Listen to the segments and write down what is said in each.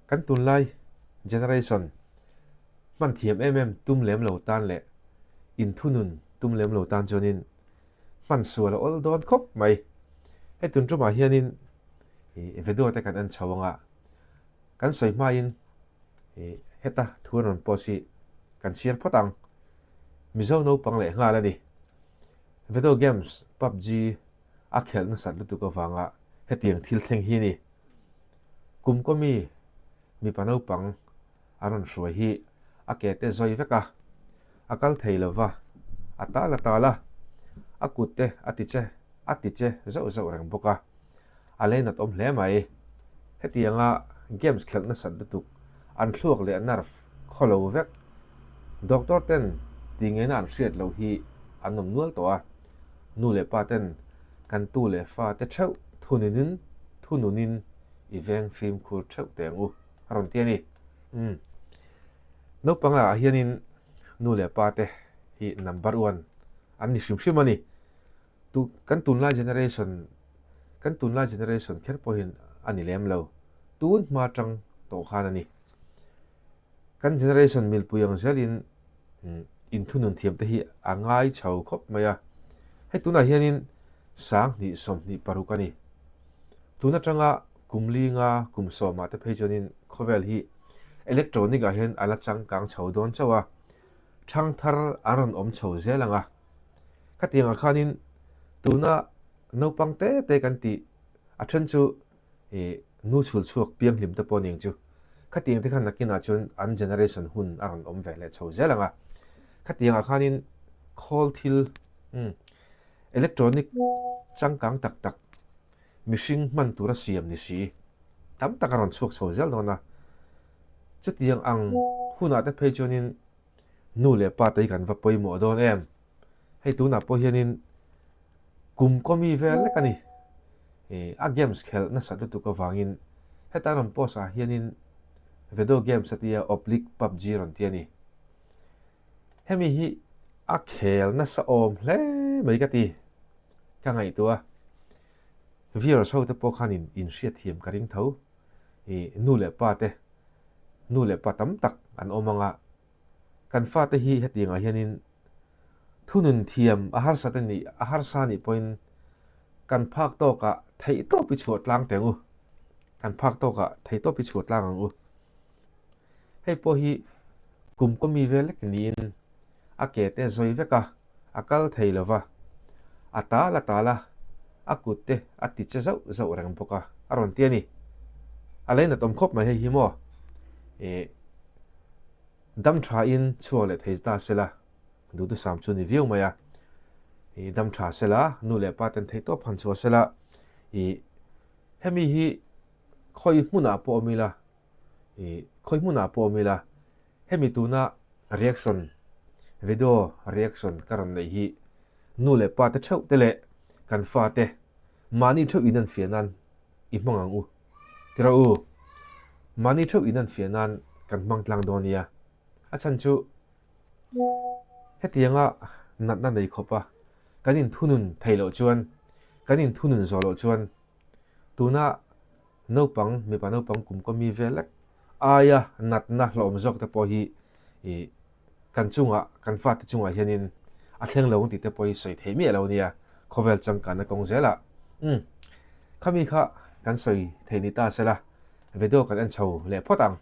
Kan tunlai generation hman thiam em em tum lem lo tan leh inthunun tum lem lo tan chuanin hman sual a awl dawn khawp mai. Hei tun tumah hianin video te kan en chho anga kan sawi hmain heta thu an rawn post hi kan chhiar phawt ang. Mizo naupang leh nghal a ni. Video games PUBG a khelh nasat lutuk avanga hetiang thil thleng hi a ni. Kum kaw mi mipa naupang a rawn hruai hi a ke te zawi vek a, a kal thei lo va, a tal a tal a, a kut te a ti che a ti che zauh zauh reng bawk a, a leinat awm hle mai. Hetianga games khelh nasat lutuk an thluak leh nerve khaw lo vek doctor ten ti ngeina an hriat loh hi an awm nual tawh a, nu leh pa ten kan tu leh fa te theuh thununin thununin i veng fimkhur theuh teh ang u a rawn ti a ni. Umm. Naupang ah hianin nu leh pa te hi number one an ni hrim hrim a ni. Tu kan tunlai generation kan tunlai generation kher pawhin a ni lem lo. Tun hma tang tawh khan a ni. Kan generation milpui ang zelin inthunun thiam te hi a ngai chho khawp mai a. Hei tunah hianin 2026 a ni. Tun atanga kum linga kum sawmah te phei chuanin khawvel hi electronic ah hian a la changkang chho dawn chauh a, thangthar an rawn awm chho zel ang a. Khatiangah khanin tuna naupang te te kan tih a then chu ih nu chhul chhuak pianghlim te pawh ning chu khatiang te khan nakinah chuan an generation hun a rawn awm ve leh chho zel ang a. Khatiangah khanin khawl thil umm electronic changkang tak tak mihring hman tura siam ni si tam tak a rawn chhuak chho zel dawn a. Chutiang ang hunah te phei chuanin nu leh pa te hi kan va pawimawh dawn em? Hei tunah pawh hianin kum kaw mi vel lek a ni. Ih a games khelh nasat lutuk avangin heta rawn post ah hianin video games a tia oblique pubg rawn ti a ni. Hemi hi a khel nasa awm hle mai ka ti. Ka ngaihtuah a, viewers ho te pawh khanin inhriatthiam ka ring tho. Ih nu leh pa te nu leh pa tam tak an awm ang a, kan fate hi hetiangah hianin thunun thiam a harsat a nih a harsa nih pawhin kan phak tawkah theihtawp i chhuah tlang teh ang u, kan phak tawkah theihtawp i chhuah tlang ang u. Hei pawh hi kum kaw mi vel lek niin a ke te zawi vek a, a kal thei lo va, a tal a tal a, a kut te a ti che zauh zauh reng bawk a, a rawn ti a ni. A leinat awm khawp mai hei hi maw? Ih, dam tha in chhuak leh thei ta se la, duhthusam chu ni viau mai a. Ih, dam tha se la, nu leh pa ten theihtawp han chhuah se la, ih, hemi hi khawi hmunah pawh awm ila, Ih, khawi hmunah pawh awm ila, hemi tuna reaction, video reaction ka rawn neih hi nu leh pa te theuh te leh kan fa te mahni theuh in an fiah nan i hmang ang u. Tiraw u, mahni theuh in an fiah nan kan hmang tlang dawn nia. A chhan chu hetianga natna nei khawpa kan inthunun theih loh chuan, kan inthunun zawh loh chuan tuna Naupang, mipa naupang kum kaw mi vel lek aia natna hlawhawm zawk te pawh hi ih kan chungah, kan fate chungah hianin a thleng lo ang tih te pawh hi sawi theih miah lo nia, khawvel changkanna kawng zelah. Umm, khami kha kan sawi theih ni ta sela, video kan en chho leh phawt ang.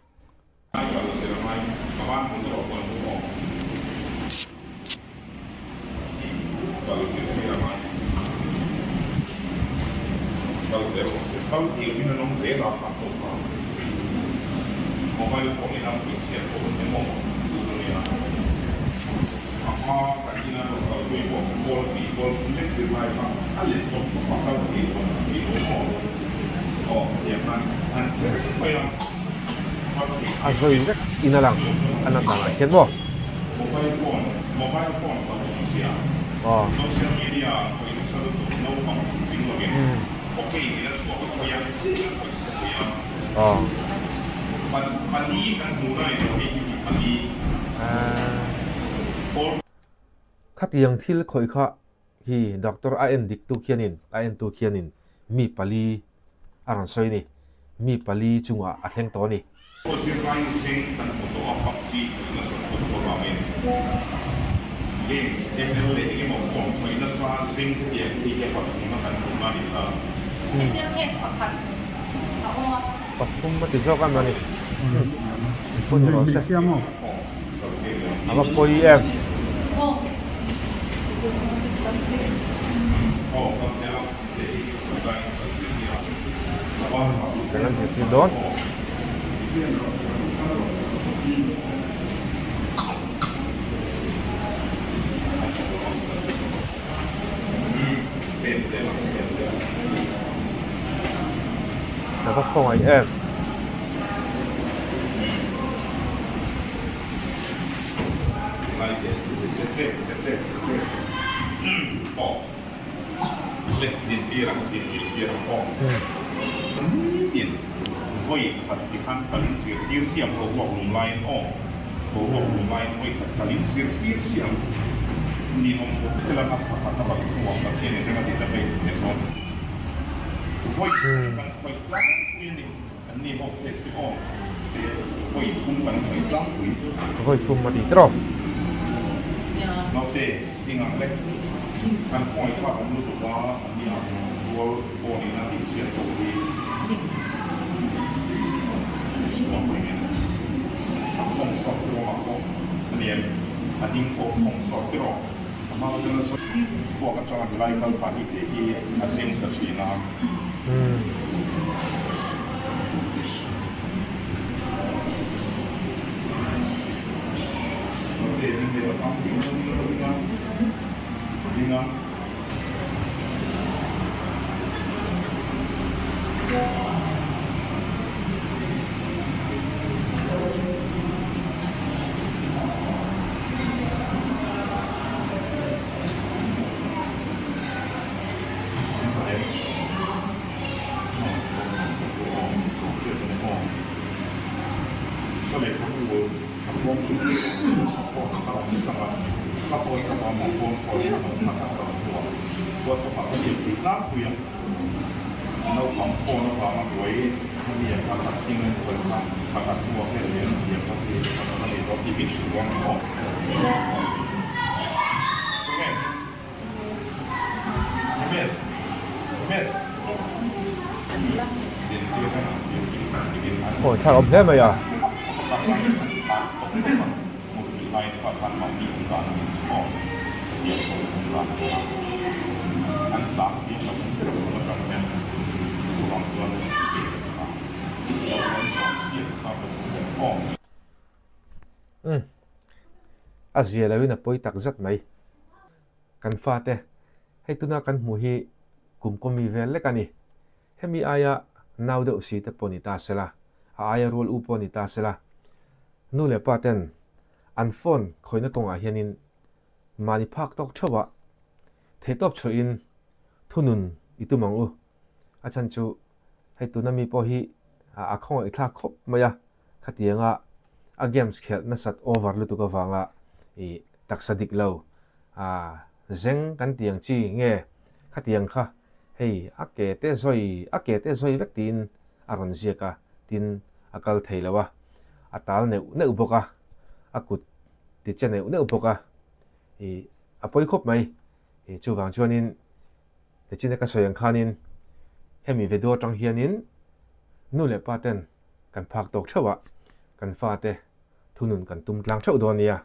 A zawi vek in a lang a na dangah hian maw? Aw. Aw. Khatiang thil khawih kha hi doctor a en dik tu khianin a en tu khianin mi pali a rawn sawi a ni. Mi pali chungah a thleng tawh a ni. Aw zirlai zing kan hmu tawh a PUBG tih nasat pawh tawh avangin games ML leh engemaw phone khawih nasa zing hetiang hi hei pathumna kan hmuhna a ni ta. Special case pakhat a awm a. Pathum a ti zawk a mawni pawh ni rawh se. A va pawi em. Kan la zirtir dawn. Ka va khawngaih em. Vawi thum a ti tawh. Khawi thlak awm hle mai a. Umm a zia loin a pawi tak zet mai. Kan fate hei tuna kan hmuh hi kum kawmi vel lek a ni. Hemi aia nau deuh si te pawh ni ta sela, a aia rual u pawh ni ta sela, nu leh pa ten an phone khawihna kawngah hianin mahni phak tawk theuh a, theihtawp chhuahin thunun i tum ang u. A chhan chu hei tuna mi pawh hi a khawngaih thlak khawp mai a, khatianga a games khelh nasat over lutuk avanga i taksa dik lo a zeng kan ti ang chi nge khatiang kha hei a ke te zawi a ke te zawi vek tiin a rawn ziak a tin a kal thei lo a a tal neuh neuh bawk a a kut ti che neuh neuh bawk a i a pawi khawp mai i chuvang chuanin Nichin a ka sawi ang khanin hemi video atang hianin nu leh pa ten kan phak tawk theuh a, kan fate thunun kan tum tlang theuh dawn nia.